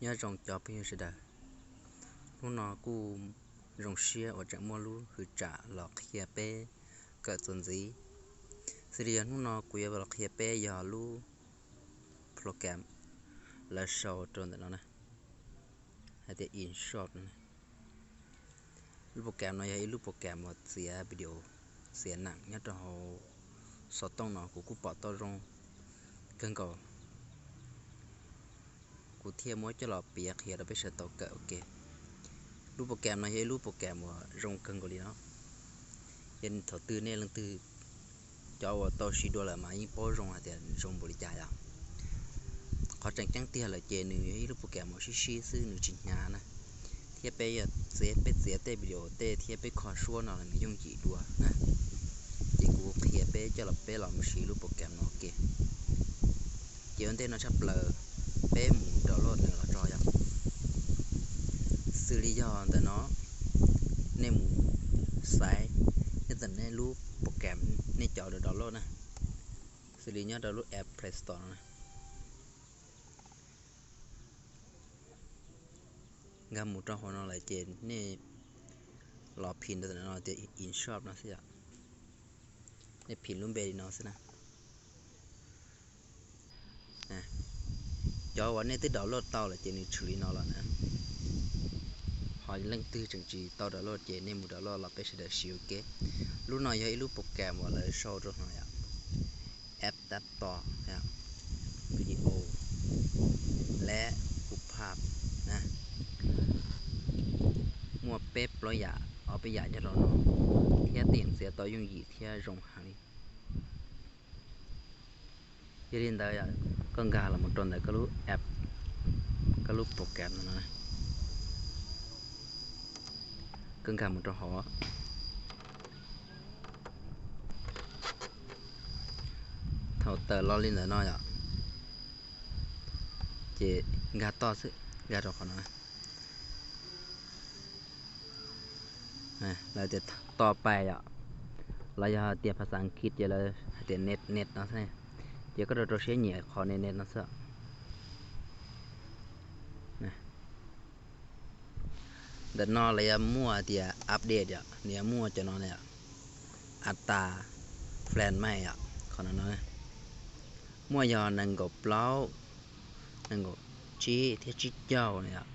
Nyob zoo cov phooj ywg sawv daws, hnub no kuj zoo siab uas tseem muaj lub hwm tsam los qhia peb kawm txuas ntxiv. Xws li yog hnub no kuv yuav los qhia peb yog lub program lawv sau rau ntawm no na, hais tias InShot no. Lub program no yog ib lub program uas txiav video, txiav neem nyob rau hauv xov tooj no kuv kuj pom tau zoo kawg nkaus, kuv thiaj muab coj los piav qhia rau peb sawv daws tau kawm ua ke. Lub program no yog ib lub program uas zoo kawg nkaus li no. Yog thaum twg nej leej twg cov uas tau siv dua lawm mas yeej paub zoo hais tias zoo npaum li cas yom. Qhov tseem ceeb tiag lawm ces nws yog ib lub program uas sib sib xwb, nws tsis hnyav na. Thiab peb yog txiav, peb txiav tej video tej thiab peb kho suab no los nws yooj yim dua na. Ces kuv qhia peb coj los, peb los mus siv lub program no ua ke. Ces ua ntej no tshaj plaws peb mus download nws los tso yom. Xws li yog ntawm no, nej mus xaiv, nej txawm nej lub program nej cov download na. Xws li nyob rau lub app Play Store no na. Nkag mus rau hauv no lawm ces nej los phim rau ntawm no tias InShot no xwb yom. Nej phim lub npe li no xwb na. Cov uas nej twb download tau lawm ces nws tshwm li no lawm na. Ho leej twg tseem tsis tau download ces nej mus download los peb sawv daws siv ua ke. Lub no yog ib lub program uas lawv sau rau no yom, app tab tom, video, lab, kuv phab na. Muaj peb plaub yam, ob peb yam nyob rau no, thiab teem txiav tau yooj yim thiab zoo heev li. Yog li ntawd, koj nkag los mus rau ntawm koj lub app, koj lub program no, koj nkag mus rau hauv. Thaum tawm los li ntawm no yom, ces nkag toj xwb, nkag rau qhov no. Lawv tias toj pais yom, los yog hais tias phas xas Askiv ces lawv hais tias net, net no xwb. Ces koj rau rau siab nyiam qhov net, net no xwb. Ntawm no lawv yuav muaj tias update yom, nws yuav muaj cov no, atas, flash mai yom, qhov no no. Muaj yog nees nkaum plaub, nees nkaum tsib thiab tsib caug no yom.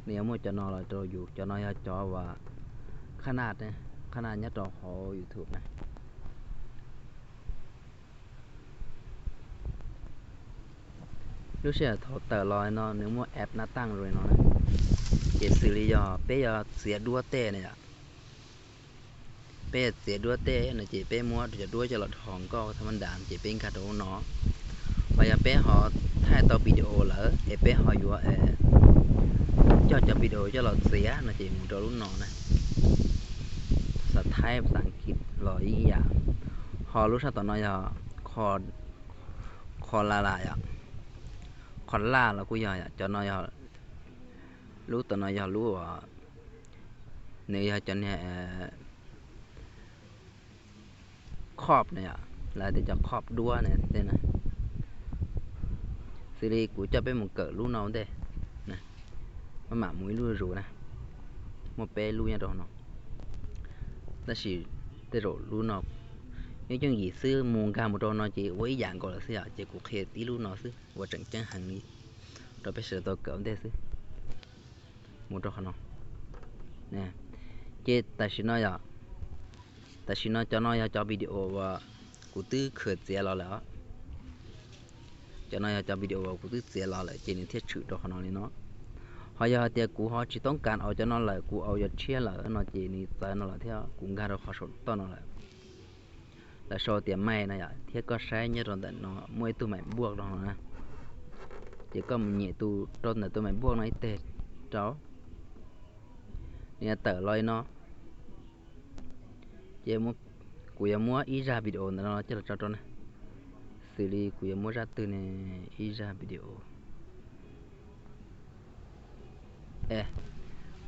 Nws yuav muaj cov no los rau yus, cov no yog cov uas qhab naj, qhab naj nyob rau hauv YouTube na. Lub sij hawm thaum tawm los no nws muaj app nav taaj zoo li no na. Ces xws li yog peb yuav txiav duab tej na yom, peb yuav txiav duab tej no ces peb muab cov duab coj los dhos nkauj thaj mab ntas ces peb nkag rau lub no. Ho yog peb ho thaij tau video lawm es peb ho yuav coj cov video coj los txiav no ces mus rau lub no na. Phas xas Thaib, phas xas Askiv los ib yam. Ho lub sab tom no yog qhov laj laj yom, qhov laj los kuj yog, cov no yog, lub tom no yog lub uas nws yog cov niag khob na yom, lawv tias cov khob duab na. Xws li kuv coj peb mus kawm lub no ua ntej, maj mam mus ib lub zus na, muaj peb lub nyob rau no. Tab sis tej zaum lub no yooj yooj yim xwb, mus nkag mus rau no ces ua ib yam nkaus lawm xwb yom, ces kuv qhia tib lub no xwb uas tseem ceeb heev li rau peb sawv daws tau kawm ua ntej xwb. Mus rau qhov no. Ces tam sim no yog, tam sim no cov no yog cov video uas kuv twb khaws txiav los lawm os. Cov no yog cov video uas kuv twb txiav los lawm ces nws thiaj tshwm rau qhov no li no. Ho yog hais tias kuv ho tsis toob kas aus cov no lawm, kuv aus yuav tshiab lawm no ces nws txawv no lawm thiab, kuv nkag rau qhov saum toj no lawm. Lawv sau tias mai no yom, thiab koj saib nyob rau ntawm no muaj ib tug maiv npuaj rau no na. Ces koj mus nyem tus rau ntawm tus maiv npuaj no ib teg rau, nws yuav tawm los li no. Ces kuv yuav muab ib zaj video ntawm no coj los tso rau na. Xws li kuv yuav muab zaj twg ne, ib zaj video,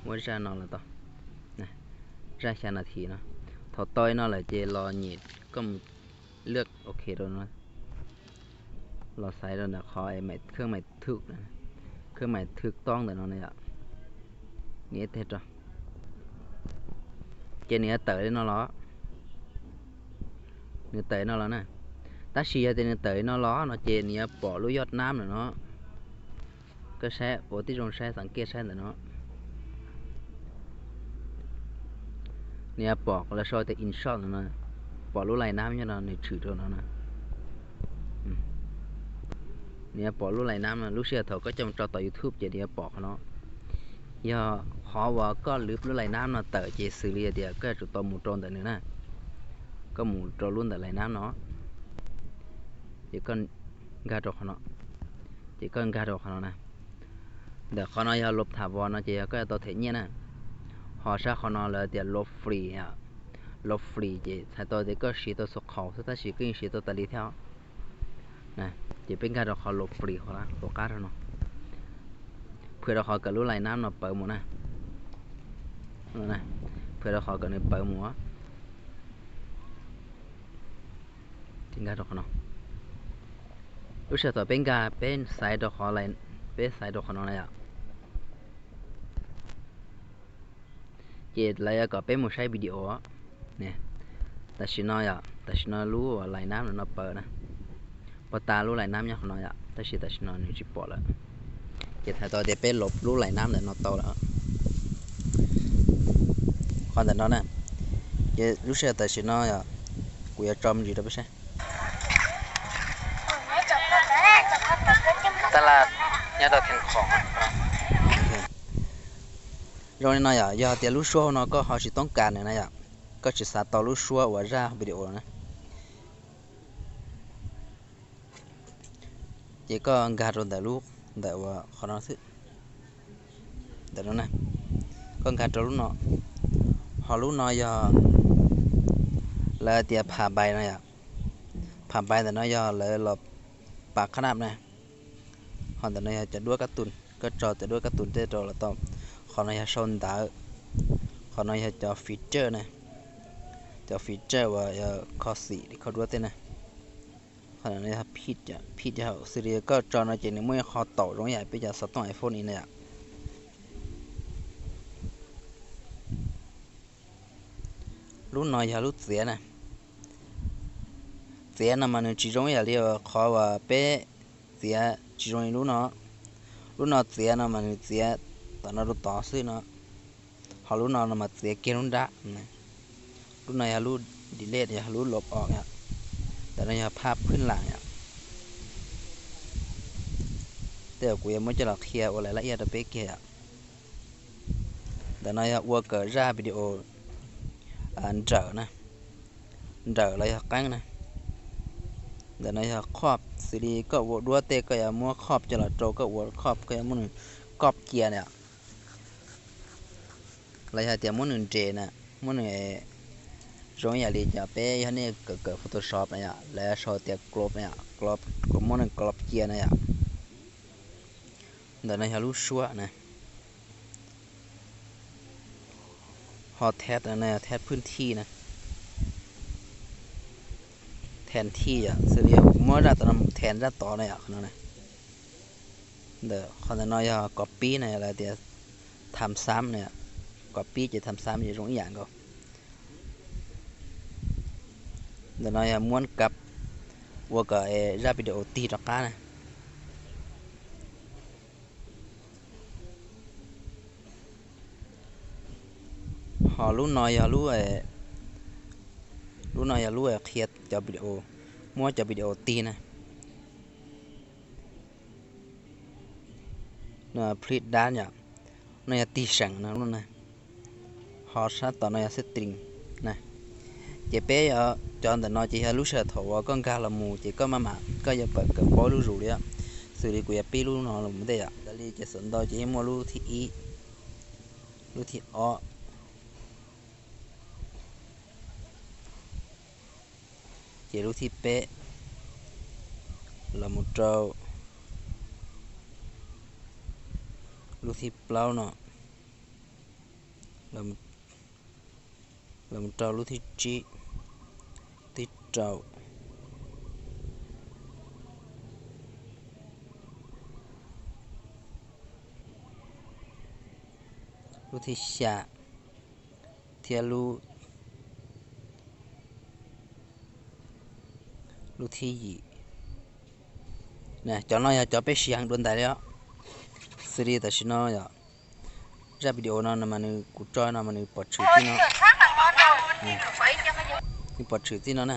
muab zaj no los tau, zaj xya nas this no. Thaum tau li no lawm ces los nyem, koj mus lwaj ok rau no, los xaiv rau ntawm qhov khawb mais thum, khawb Khwb mais thwb toob ntawm no na yom. Nias ib teg rau, ces nws yuav tawm li no los, nws tawm li no los na. Tab sis yog tias nws tawm li no los no ces nws yuav pom lub yoj nab ntawm no. Koj saib, ua tib zoo saib, xav kiaj saib ntawm no. Nws yuav pom qhov lawv sau tias in short ntawm no, pom lub lais nab nyob no nws tshwm rau no na. Nws yuav pom lub lais nab no, lub sij hawm thaum koj coj mus tso tom YouTube ces nws yuav pom qhov no. Yog qhov uas koj lwv lub lais nab no tawm ces xws li tias koj yuav tsum tau mus rau ntawm nws na. Koj mus rau lub ntawm lais nab no, ces koj nkag rau qhov no, ces koj nkag rau qhov no na. Ntawm qhov no yog lov tham vos no ces yog koj yuav tau them nyiaj na. Ho sab qhov no lawv tias lov free, lov free ces txhais tau tias koj siv tau xuv qhaus xwb tab sis koj yeej siv tau tas li thiab. Ces peb nkag rau qhov lov free, qhov qab rau no, phwm rau qhov kom lub lais nab no pawv mus na. Phwm rau qhov kom nws pawv mus. Nkag rau qhov no. Lub sij hawm thaum peb nkag peb xaiv rau qhov, peb xaiv rau qhov no na yom, ces lawv yuav kom peb mus saib video. Tam sim no yom, tam sim no lub lais nab no pawv na, pov tas lub lais nab nyob qhov no yom, tab sis tam sim no nws tsis pom lawm. Ces txhais tau tias peb lov lub lais nab ntawm no tau lawm. Qhov ntawm no na, ces lub sij hawm tam sim no yom, kuv yuav tso me ntsis rau peb saib. Tab laj nyob rau theem khoom. Zoo li no yom, yog tias lub suab hauv no koj ho tsis toob kas nws na yom, koj tsis xav tau lub suab uas zaj video na, ces koj nkag rau ntawm lub, ntawm uas qhov no xwb. Ntawm no na, koj nkag rau lub no, ho lub no yog lawv tias pha npais no yom. Pha npais ntawm no yog lawv los pas qhab naj na. Ho ntawm no yog cov duab kab tun, koj tso cov duab kab tun tej rau los tau. Qhov no yog sau ntawv, qhov no yog cov feature na, cov feature uas yog kho xim li kho duab tej na. Qhov no yog phij, phij yog xws li koj tso no ces nws muaj ib qho taum zoo ib yam peb cov xov tooj iPhone i na yom. Lub no yog lub txiav na. Txiav no mas nws tsis zoo ib yam li qhov uas peb txiav, tsis zoo li lub no. Lub no txiav no mas nws txiav tom no rau tod xwb no, ho lub no no mas txiav kiag lub nrab. Lub no yog lub delete, yog lub lov os yom. Ntawm no yog phaj phwj lam yom. Tej zaum kuv yuav muab coj los qhia ua lais laj iaj rau peb kiag yom. Ntawm no yog ua kom zaj video nrawm na, nrawm los yog qeeb na. Ntawm no yog khoj, xws li koj ua duab tej koj yuav muab khoj coj los rau koj ua khoj, koj yuav muab nws koj cia na yom, los yog tias muab nws nres na, muab nws zoo ib yam li cov peb yog nej kawm kawm Photoshop na yom, lawv sau tias crop na yom, crop, muab nws crop cia na yom. Ntawm no yog lub suab na. Ho theb no yog theb phwj thij na, theb thij yom, xws li muab zaj tom no mus theb zaj tod na yom, qhov no na. Ntawm qhov ntawm no yog kos pib na, lawv tias tham xab na, kos pib ces tham xab ces zoo ib yam nkaus. Ntawm no yog muab kab ua kom zaj video tig rov qab na. Ho lub no yog lub, lub no yog lub qhia cov video, muab cov video tig na. No play data yom, no yog tig seem no lub na. Ho sab tom no yog setting na. Ces peb cov ntawm no ces yog lub sij hawm thaum uas koj nkag los mus ces koj maj mam koj yuav pom kawm paub lub zus li. Xws li kuv yuav pib lub no los mus ntej yom, li ces xam ntau ces yeej muaj lub thib ib, lub thib ob, ces lub thib peb, los mus rau lub thib plaub no, los mus rau lub thib tsib, thib rau, Lub thib xya thiab lub, lub thib yim. Cov no yog cov peb siv heev dua ntais li os. Xws li tam sim no yog zaj video no mas nws, kuv tso no mas nws pom tshwm tib no, nws pom tshwm tib no na.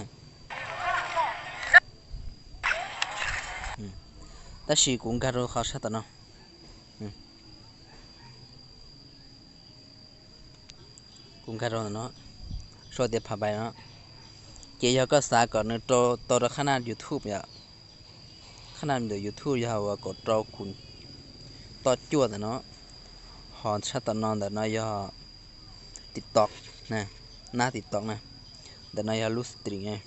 Tab sis kuv nkag rau qhov sab tom no, kuv nkag rau ntawm no, sau tias pha bai no. Ces yog koj xav kom nws rau tau rau qhab naj YouTube yom, qhab naj ntawm YouTube yog uas kaum rau kuv toj cuaj ntawm no, ho sab tom no ntawm no yog TikTok, nab TikTok na, ntawm no yog lub stream.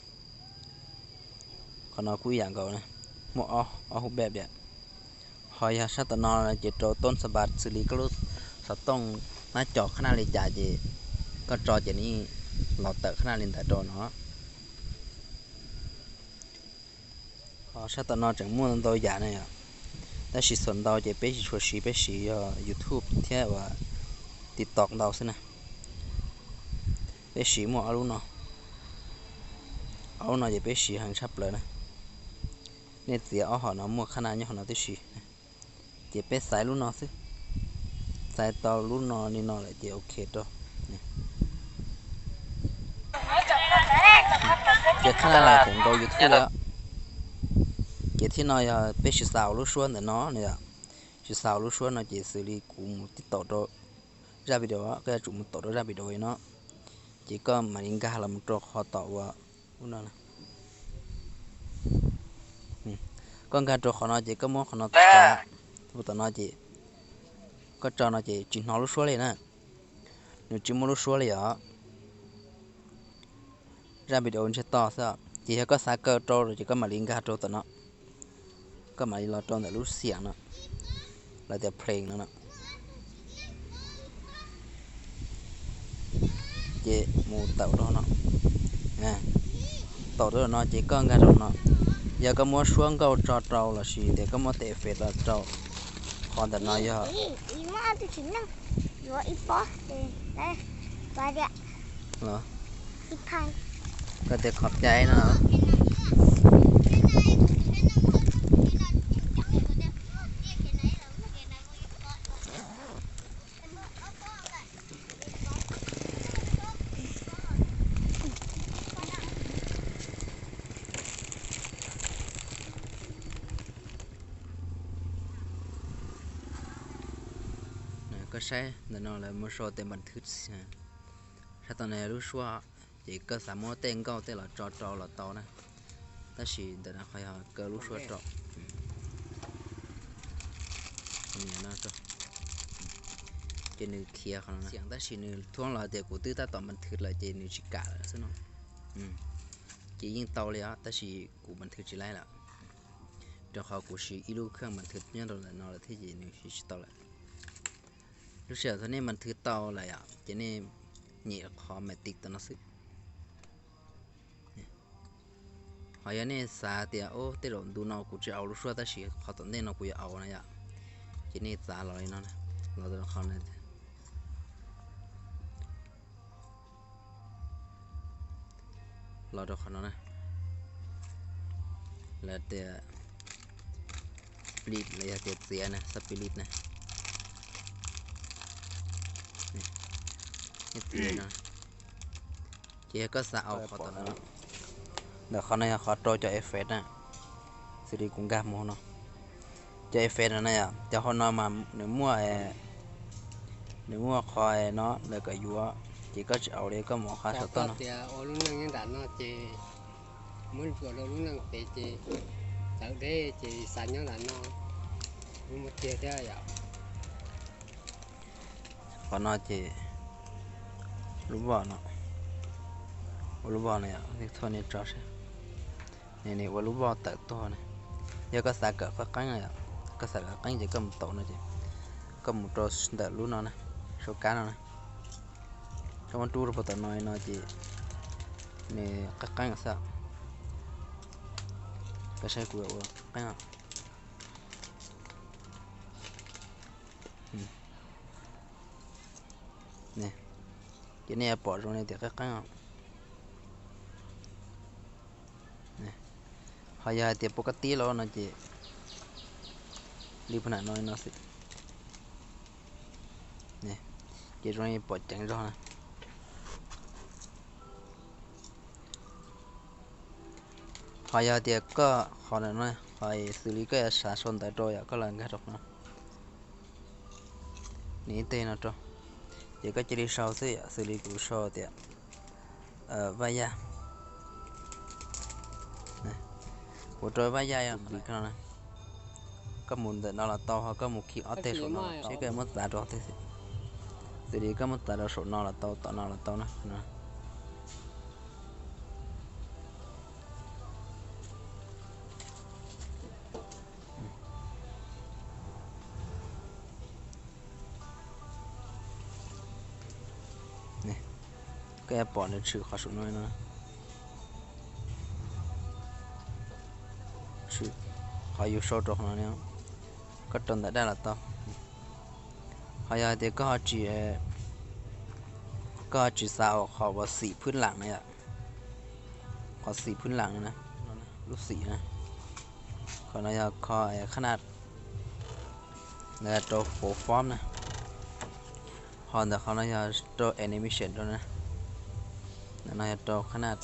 Qhov no kuj ib yam nkaus, muaj ob hub peb tiam. Ho yog sab tom no ces rau toob xas npas xws li koj lub xov tooj nab co qhab naj li cas ces koj tso ces nws yeej los tawm qhab naj li ntawd rau no. Ho sab tom no tseem muaj ntau yam na yom, tab sis txhua ntau ces peb tsis tshua siv, peb siv yog YouTube thiab uas TikTok ntau xwb na. Peb siv muaj ob lub no, ob lub no ces peb siv heev tshaj plaws na. Nej txiav ob hom no muaj qhab naj nyob hauv no tib si, ces peb xaiv lub no xwb, xaiv tau lub no li no lawm ces ok rau. Ces qhab naj los koom nkaus YouTube li. Ces thib no yog peb tsis xav ua lub suab ntawm no no yom, tsis xav ua lub suab no ces xws li kuv mus tib taum rau zaj video, koj yuav tsum mus taum rau zaj video li no, ces koj mam li nkag los mus rau qhov tom uas ub no. Koj nkag rau qhov no ces koj muab qhov no txav, tom no ces koj tso no ces tsis hnov lub suab li na, nws tsis muaj lub suab li os. Zaj video ntsiag to xwb, ces yog koj xav kaw rau ces koj mam li nkag rau tom no, koj mam li los rau ntawm lub xiam no, lawv tias play no no, ces mus taum rau no, taum rau no ces koj nkag rau no. Yog koj muab suab nkauj tso rau lossis tias koj muab tes effect los rau, qhov ntawm no yog los, koj tias qhov cai no. Koj saib ntawm no lawv muab sau tias npas thwv, sab tom no yog lub suab, ces koj xav muab tej nkauj tej los tso rau los tau na, tab sis ntawm no qhov yog kaw lub suab rau. Ces nws khiav qhov no, tab sis nws thuab los tias kuv twb tab tom npas thwv lawm ces nws tsis kam lawm xwb no. Ces yeej tau li os, tab sis kuv npas thwv tsis laib lawm, rau qhov kuv siv ib lub kheej npas thwv nyob rau ntawm no lawm thiab ces nws siv tsis tau lawm. Lub sij hawm thaum nej npas thwv tau lawm yom, ces nej nyem qhov matic tom no xwb. Ho yog nej xav tias, o, tej zaum ntu no kuv tsis au lub suab tab sis qhov tom ntej no kuv yuav au na yom, ces nej txav los li no, los rau qhov no, los rau qhov no na, lawv tias split los yog tias txiav na, split na, txiav no. Ces yog koj xav au qhov tom no, ntawm qhov no yog qhov rau cov effect na, xws li kuv nkag mus no, cov effect no na yom, cov hauv no mas nws muaj, nws muaj qhov no lawv kom yuav, ces koj tsis au li, koj mus qhov saum toj no. Tias ua lub neej nyob nram no ces muab ntsuas rau lub neej pem ces txawv deb ces xav nyob nram no, muaj tiag thiab yom. Qhov no ces lub voj no, ua lub voj no yom, nej txhob nej tso saib, nws ua lub voj tawm tuag na. Yog koj xav kawm qab qeeb na yom, koj xav kawm qeeb ces koj mus taum no ces koj mus rau ntawm lub no na, sau kab no na, koj muab rub rau puag tom no no ces nws qab qeeb xwb. Koj saib kuv ua qeeb os. Ces nej yuav pom zoo li tias qeeb qeeb os. Ho yog hais tias pom koj tib los no ces li phab nam no no xwb. Ces zoo li pom ceev zog na. Ho yog tias koj qhov ntawm no, ho xws li koj yuav xav sau ntawv rau yom, koj los nkag rau qhov no, nias ib teg no rau, ces koj cia li sau xwb yom, xws li kuv sau tias Vaj Yaj. Kuv rau Vaj Yaj yog no, koj mus ntawm no los tau, ho koj mus khi ob teg saum no los tau, koj muab txav rau twg, xws li koj muab txav rau saum no los tau, tom no los tau na. Koj yuav pom nws tshwm qhov saum no no, tshwm qhov yus sau rau qhov no, koj rau ntawm daj los tau. Ho yog tias koj ho tsis, koj ho tsis xav ua qhov uas xim phwb lam no yom, qhov xim phwb lam no na, lub xim na, qhov no yog kho qhab naj, ntawd rau fuv form na. Ho ntawm qhov no yog rau animation rau na, ntawm no yog rau qhab naj.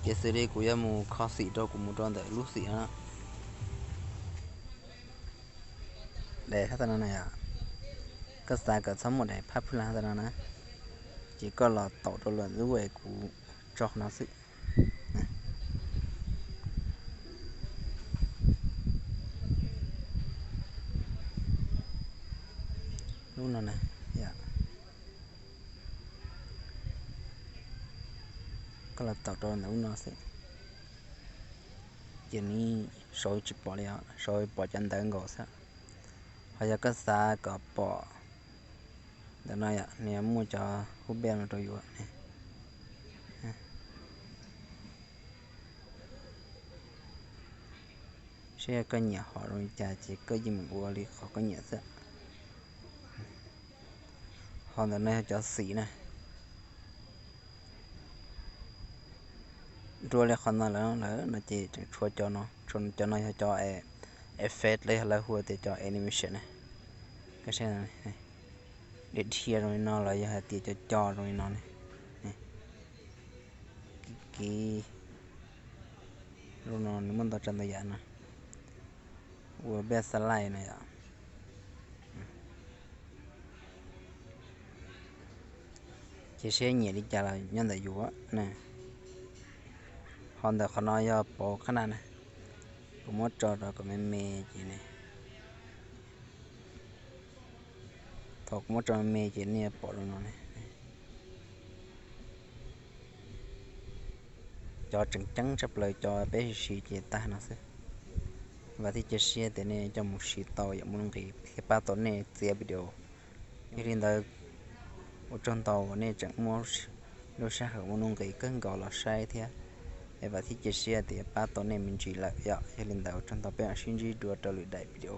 Ces xws li kuv yuav mus kho xim rau, kuv mus rau ntawm lub xim no. Daim phab tab no na yom, koj xav kom txhob muaj daim phab phwb lam tab no na, ces koj los taum rau lwm lub es kuv tso qhov no xwb. Lub no na, koj los taum rau ntawm lub no xwb, ces nws saud tsis pom li os, saud pom cov ntawv nkaus xwb. Ho yog koj xav kom pom ntawm no yom, nws muaj cov hub pej no rau yus ne. Saib koj nyiam hom zoo li cas ces koj yeej mus ua li qhov koj nyiam xwb. Ho ntawm no yog cov xim na. Dua li qhov no lawm lawm no ces tseem tshuav cov no, cov no yog cov effect los yog lawv hu tias cov animation na. Koj saib, dhia dhia zoo li no los yog hais tias co co zoo li no ne. Kiv kiv, lub no nws muaj ntau tsav ntau yam no, ua pej xab laij no yom. Ces seb nyiam li cas los nyob ntawm yus na. Ho ntawm qhov no yog pauv qhab naj na, kuv muab tso rau kom me me ces ne, thaum kuv muab tso me me ces nej pom rau no ne. Cov tseem ceeb tshaj plaws cov peb siv ces tag no xwb. Vam thiab cia siab tias nej coj mus siv tau yam muaj nuj nqis thiab pab tau nej txiav video. Yog li ntawd, ua tsaug ntau uas nej tseem muab lub sij hawm muaj nuj nqis kawg nkaus los saib thiab, es vam thiab cia siab tias pab tau nej me ntsis lawm yom. Yog li ntawd ua tsaug ntau, peb mam sib ntsib dua rau lwm daim video.